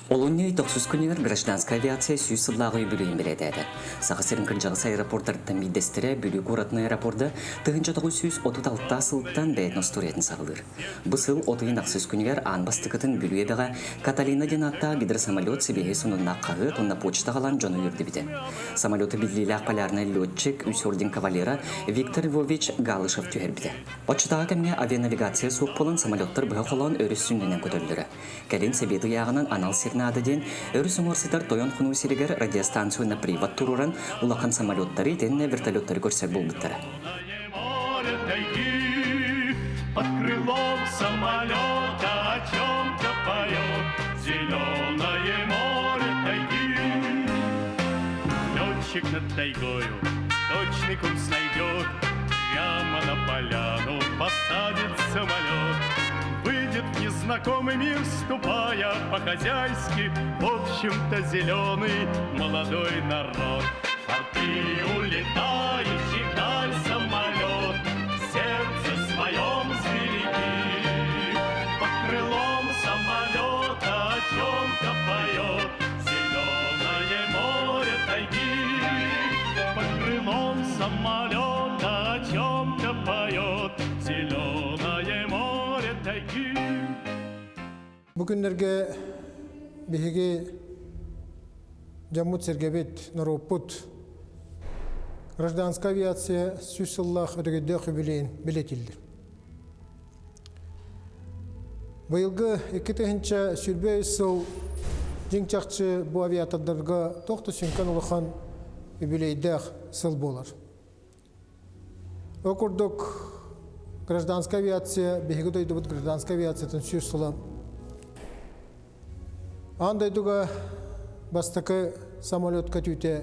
Олунньу ый тохсус күнүгэр гражданскай авиация 100 сыллааҕы үбүлүөйүн бэлиэтээтэ. Саха сирин кырдьаҕас аэропортарыттан биирдэстэрэ Бүлүү куоратын аэропорда 1936 сылтан бэйэтин остуоруйатын саҕалыыр. Бу сыл от ыйын ахсыс күнүгэр аан бастакытын Бүлүү эбэҕэ Каталина диэн ааттаах гидросамолет сибиэһэй сонуннаах хаһыат уонна почта аҕалан дьону үөрдүбүтэ. Самолету биллиилээх полярнай летчик, үс орден кавалера Виктор Львович Галышев түһэрбитэ. Оччотооҕу кэмҥэ авианавигация суох буолан самолеттар быһа холоон өрүс сүнньүнэн көтөллөрө. Кэлин Сэбиэт ыйааҕынан анал сир наада диэн өрүс уҥуор сытар Тойон Хонуу сиригэр радиостанция уонна привод туруоран улахан самолеттары итиэннэ вертолеттары көрсөр буолбуттара. Под крылом самолета о чем-то поет Зеленое море тайги. Летчик над тайгою точный курс найдет, Прямо на поляну посадит самолет. Выйдет в незнакомый мир, ступая по-хозяйски, В общем-то, зеленый молодой народ. А ты улетающий вдаль самолет, Сердце своем сбереги. Под крылом самолета о чем-то поет Зеленое море тайги. Под крылом самолета о чем-то поет Зеленое море тайги. Бу күннэргэ биһиги дьоммут-сэргэбит, норуоппут гражданскай авиация 100 сыллаах өрөгөйдөөх үбүлүөйүн бэлиэтииллэр. Быйылгы 2023 сыл дьиҥ-чахчы бу авиатордарга туох да сүҥкэн улахан үбүлүөйдээх сыл буолар. Ол курдук гражданскай авиация, биһиги дойдубут гражданскай авиациятын 100 сыла аан дойдуга бастакы самолет көтүүтэ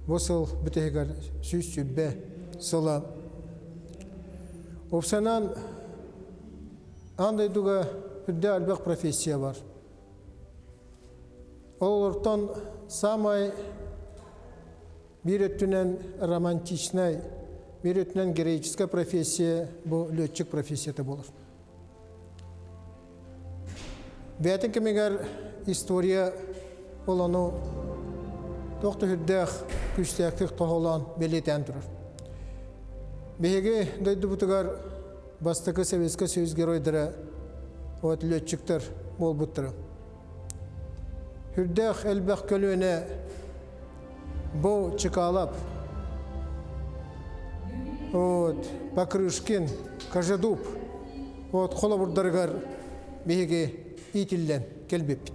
бу сыл бүтэһигэр 120 сыла. Уопсайынан аан дойдуга үрдэ элбэх профессия бар. Олортон самай биир өттүнэн романтичнай, биир өттүнэн героическая профессия бу летчик профессията буолар. Бэйэтин кэмигэр история ол ону туох да сүрдээх күүстээхтик тоһоҕолоон бэлиэтээн турар. Биһиги дойдубутугар бастакы Советскай Союз геройдара вот летчиктэр буолбуттара. Сүрдээх элбэх көлүөнэ бу Чкалов, вот, Покрышкин, Кожедуб вот холобурдарыгар биһиги иитиллэн кэлбиппит.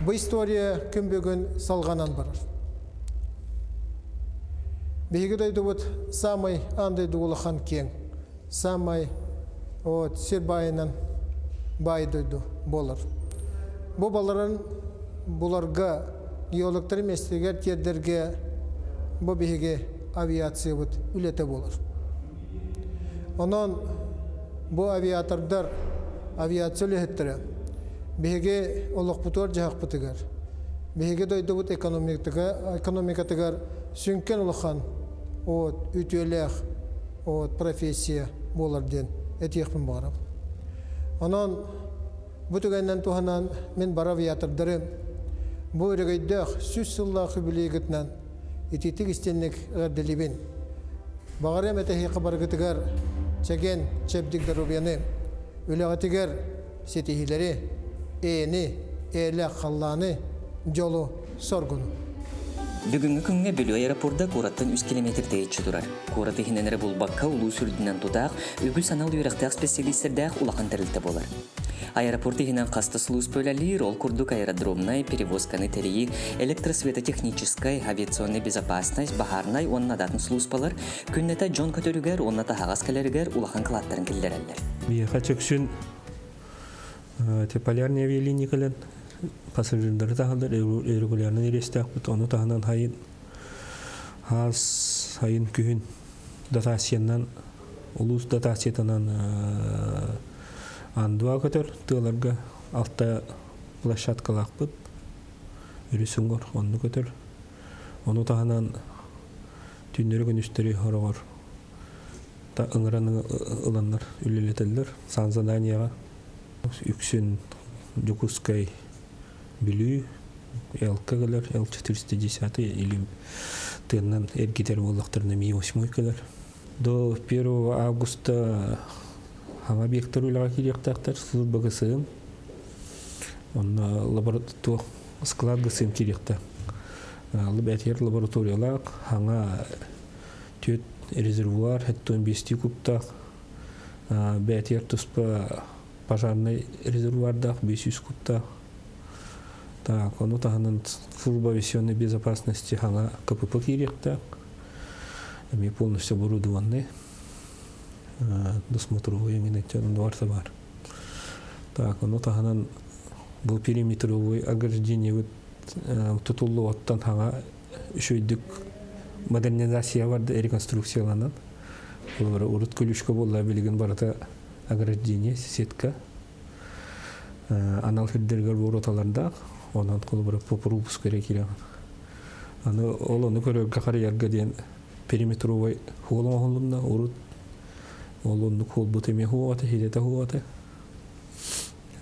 Бу история күн бүгүн салҕанан барар. Биһиги дойдубут самай аан дойду улахан киэҥ, самай вот, сир баайынан баай дойду буолар. Бу баларын буларга, геологтары миэстэтигэр тиэрдэргэ бу биһиги авиациябыт үлэтэ буолар. Онон бу авиатордар, авиация үлэһиттэрэ биһиги олохпутугар-дьаһахпытыгар, биһиги дойдубут экономикатыгар сүҥкэн улахан вот, үтүөлээх вот, профессия буолар диэн этиэхпин баҕарабын. Онон бу түгэнинэн туһанан мин бары авиатордары бу өрөгөйдөөх 100 сыллаах юбилейгытынан итиитик истинник эҕэрдэлиибин. Баҕарыам этэ эһиэхэ барыгытыгар чэгиэн чэбдик доруобуйаны, үлэҕитигэр ситиһиилэри, эйэни, эйэлээх халлааны, дьолу, соргуну. Бүгүҥҥү күҥҥэ Бүлүү аэропорда куораттан 3 километр тэйиччи турар. Куорат иһинэн эрэ булбакка улуус үрдүнэн тутаах, үгүс анал үөрэхтээх специалистэрдээх улахан тэрилтэ буолар. Аэропорт иһинэн хас да сулууспа үлэлиир, ол курдук аэродромнай перевозканы тэрийии, электросветотехническай, авиационнай безопасность, баһаарнай уонна да атын сулууспалар күннэтэ дьон көтөрүгэр уонна таһаҕас кэлэригэр улахан кылааттарын киллэрэллэр. Биһиэхэ чөксүн полярный авиалиния кэлэн пассажирдары таһаллар регулярно рейстээхпит, ону таһынан хайын хаас сайын күһүн дотациянан улуус дотациятынан андуа көтөр тыаларга алта площадкалаахпыт өрүс уҥуор онну көтөр ону таһынан түүннэри күнүстэри хороҕор ыҥыран ыланнар үлэлэтэллэр сан заданияҕа үксүн. Дьокуускай, Бүлүү, ЛК кэлэр, Л-410 или тыаннан эргитэр буоллахтарына Ми-8 кэлэр. До 1 августа саҥа объектар үлэҕэ киириэхтээхтэр, служба ГСМ. Онно лаборатория склад ГСМ киириэхтээх. Бээтигэр лабораториялаах, саҥа түөрт резервуар, 75 кубтаах, бээтигэр туспа пожарнай резервуардаах 500 кубтаах. Так, ону таһынан служба авиационной безопасности саҥа КПП киириэхтээх. Эмиэ полностью оборудованный. Досмотровой эҥин барыта баар. Так, ону таһынан бу периметровой ограждениебыт тутуллуоттан саҥа үчүгэйдик модернизация барда реконструкцияланан. Урут күлүшкэ буолла билигин барыта ограждение, сетка анал сирдэригэр вороталардаах, онон холобура по пропуску эрэ киирэҕин. Аны ол ону көрөргө харыйарга диэн периметровой хуол оҥоһулунна урут ол оннук хуолбут эмиэ хуоҕата, хилэтэ хуоҕата.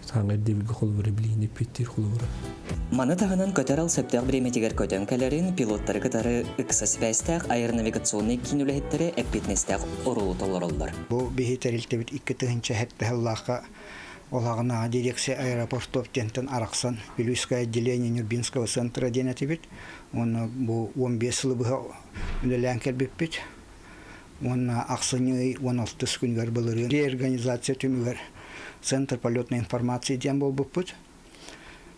Саҥа ирдэбилгэ холобура билиини эппиэттиир холобура. Маны таһынан көтөр ал сөптөөх бириэмэтигэр көтөн кэлэрин пилоттары кытары ыкса сибээстээх аэронавигационнай киин үлэһиттэрэ эппиэтинэстээх оруолу толороллор. Бу биһи тэрилтэбит 2007 сыллаахха Олаҕынааҕы дирекция аэропортов диэнтэн арахсан Вилюйское отделение Нюрбинского центра диэн этибит. Уонна бу 15 сылы быһа үлэлээн кэлбиппит. Уонна ахсынньы ый 16 күнүгэр былырыын реорганизация түмүгэр Центр полетной информации диэн буолбуппут.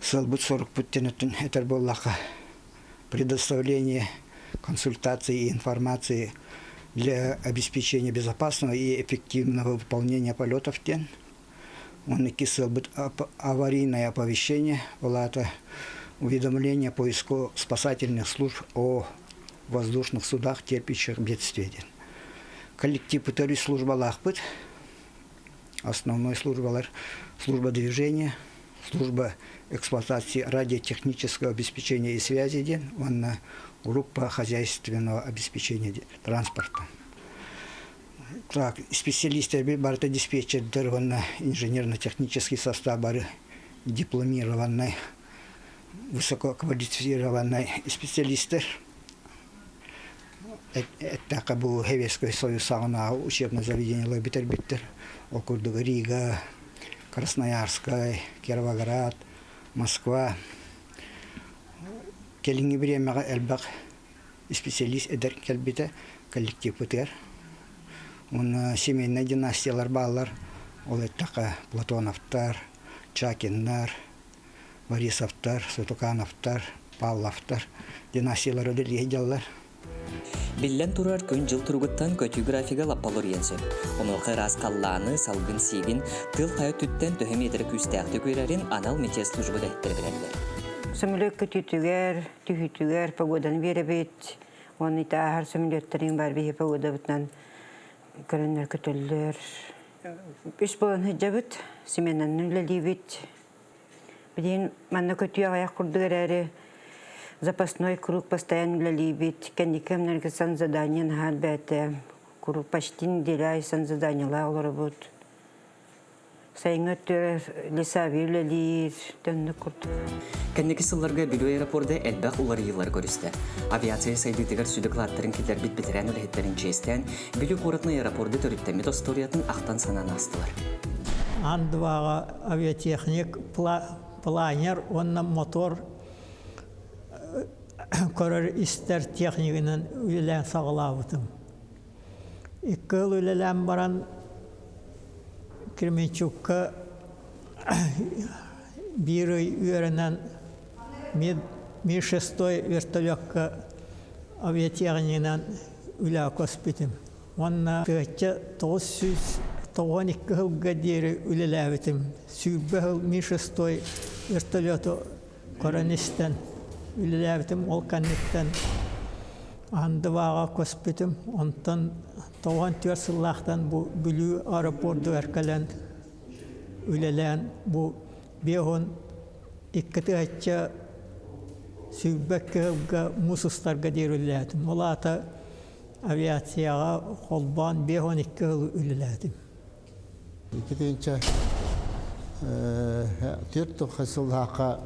Сыалбыт-сорукпут диэн өттүн этэр буоллахха, предоставление консультаций и информации для обеспечения безопасного и эффективного выполнения полетов диэн. Он икки сыалбыт аварийное оповещение, ол аата уведомление поиску спасательных служб о воздушных судах, терпящих бедствие диэн. Коллектив үтөрү службалаахпыт. Основной службалар служба движения, служба эксплуатации радиотехнического обеспечения и связи диэн уонна группа хозяйственного обеспечения транспорта. Так, специалистер барыта диспетчердер уонна инженерно-технический состав бары дипломированный, высококвалифицированный специалисттер. Эттэххэ бу Советский Союз саҕанааҕы учебное заведениелар бүтэрбиттэр. Ол курдук Рига, Красноярскай, Кировоград, Москва. Кэлиҥҥи бириэмэҕэ элбэх исписэлиис эдэр кэлбитэ коллективпытыгар. Уонна семейнай династиялар бааллар. Ол эттэххэ Платоновтар, Чакиннар, Борисовтар, Сутукановтар, Павловтар династиялара үлэлии сылдьаллар. Биллэн турар, күн-дьыл туругуттан көтүү графига лаппалырыйан сөп. Онуоха ыраас халлааны, салгын сиигин, тыал хайа өттүттэн төһө миэтэрэ күүстээхтик үөрэрин анал метеослужба үлэһиттэрэ билэллэр. Сөмөлүөт көтүүтүгэр, түһүүтүгэр погоданы биэрэбит. Уонна ити ааһар сөмөлүөттэрин бар биһи погодабытынан көрөннөр көтөллөр. Үс буолан сылдьабыт, сменанан үлэлиибит. Билигин манна көтүү аҕыйах курдук эрээри, запасной круг постоянно үлэлиибит. Кэнники кэмнэргэ санзадание наһаа элбээтэ. Куруук почти неделя аайы санзаданиелаах олоробут. Сайыҥҥы өттүгэр лесоавиа үлэлиир, төннүк курдук. Кэнники сылларга Бүлүү аэропорда элбэх уларыйыылары көрүстэ. Авиация сайдыытыгар сүдү кылааттарын киллэрбит бэтэрээн үлэһиттэрин чиэстээн, Бүлүү куоратын аэропорда төрүттэммит остуоруйатын ахтан-санаан аастылар. Андыбаҕа авиатехник, планер уонна мотор көрөр-истэр технигинэн үлэлээн саҕалаабытым. Икки ыл үлэлээн баран Кременчукка биир ый үөрэнэн Ми-шестой вертолекка авиатехнигинэн үлэҕэ көспүтүм. Уонна 1992 сылга диэри үлэлээбитим. 20 сыл Ми-шестой вертолету көрөн-истэн үлэлээбитим. Ол кэнниттэн Андыбааҕа көспүтүм. Онтон 94 сыллаахтан бу Бүлүү аэропордугар кэлэн үлэлээн бу 52 тыһыынча 22 сылга муус устарга диэри үлэлээтим. Ол аата авиацияҕа холбоон 52 сыл үлэлээтим. 2 тыһыынча Түөрт сыллаахха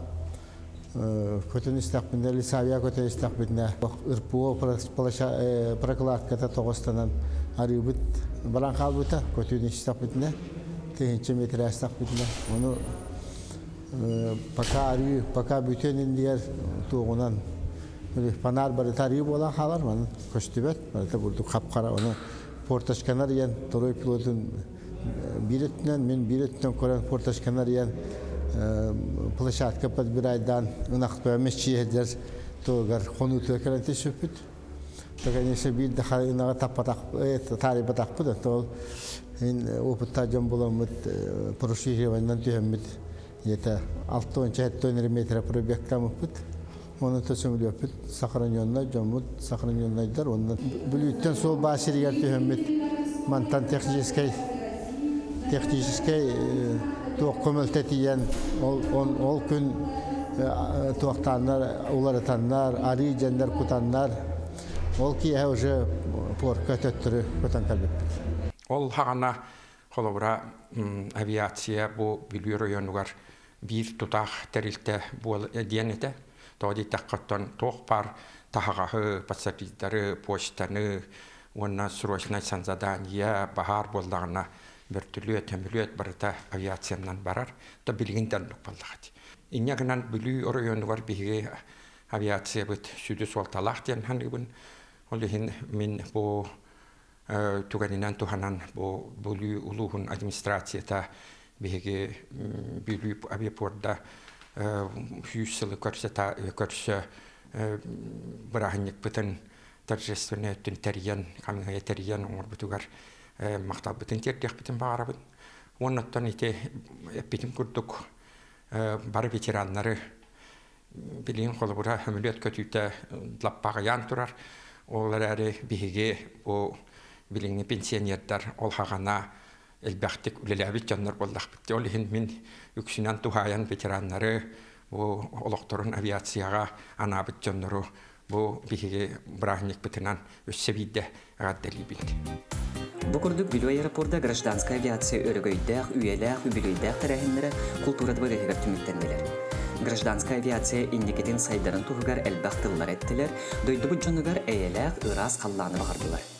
көтөн истэхпинэ, Лисавия көтөн истэхпитинэ, РПО прокладката тоҕустанан арыыбыт баран хаалбыта, көтүүнү истэхпитинэ, тыһыынча метр истэхпитинэ. Ону пока арыы, пока бүтүөн иннигэр туоҕунан фонарь барыта арыы буолан хаалар, манан көстүбэт, барыта бурдук хап-хара. Ону форточканар иэн второй пилотун биир өттүнэн, мин биир өттүнэн көрөн форточканар иэн площадка подбирайдаан ынахтыамыс чиэһдэр тугар хонуутугар кэлэн түсүппүт. То, конечно, биир да ынаҕы таппатах, таарыйбатахпыт. Ол мин опыттаах дьон буламмыт парашютированиенан түһэммит где-то 6-7 метра пробегтаммыппыт. Оны төсөмүлүөппүт сохраненный дьоммут сохраненныйдар уонна Бүлүүттэн суол баа сиригэр түһэммит мантан техническэй техническэй туох көмөлтө тиийэн ол, ол күн туохтааннар уларытаннар арыы дьэннэр кутаннар ол киэһэ уже порка төттөрү көтөн кэлбиппит. Ол хаҕана холобура авиация бу Бүлүү районугар биир тутаах тэрилтэ буол диэн этэ. Тоҕо диэтэххэ оттон туох баар таһаҕаһы, пассажирдары, почтаны уонна срочнай санзадание баһаар буоллаҕына бөртүлүөт, көмүлүөт барыта авиациянан барар. То билигин да оннук буоллаҕа дии. Инньэ гынан Бүлүү оройуонугар биһиги авиациябыт сүдү суолталаах диэн саныыбын. Ол иһин мин бу түгэнинэн туһанан бу Бүлүү улууһун администрацията биһиги Бүлүү авиапорда 100 сылы көрсө көрсө бырааһынньыкпытын торжественный өттүн тэрийэн, хамыыһыйа тэрийэн оҥорбутугар махталбытын тиэрдиэхпитин баҕарабын. Уонна оттон ити эппитим курдук бары ветераннары билигин холобура сөмөлүөт көтүүтэ лаппаҕыйаан турар. Ол эрээри биһиги бу билиҥҥи пенсионердар ол хаҕана элбэхтик үлэлээбит дьоннор буоллахпыт. Ол иһин мин үксүнэн туһаайан ветераннары бу олохторун авиацияҕа анаабыт дьоннору бу биһиги бырааһынньыкпытынан өссө биирдэ эҕэрдэлиибит. Бу курдук Бүлүү аэропорда гражданскай авиация өрөгөйдөөх, үйэлээх, үбүлүөйдээх тэрээһиннэрэ култуура дыбарыаһыгар түмүктэннилэр. Гражданскай авиация инникитин сайдарын туһугар элбэх тыллар эттилэр, дойдубут дьонугар эйэлээх, ыраас халлааны баҕардылар.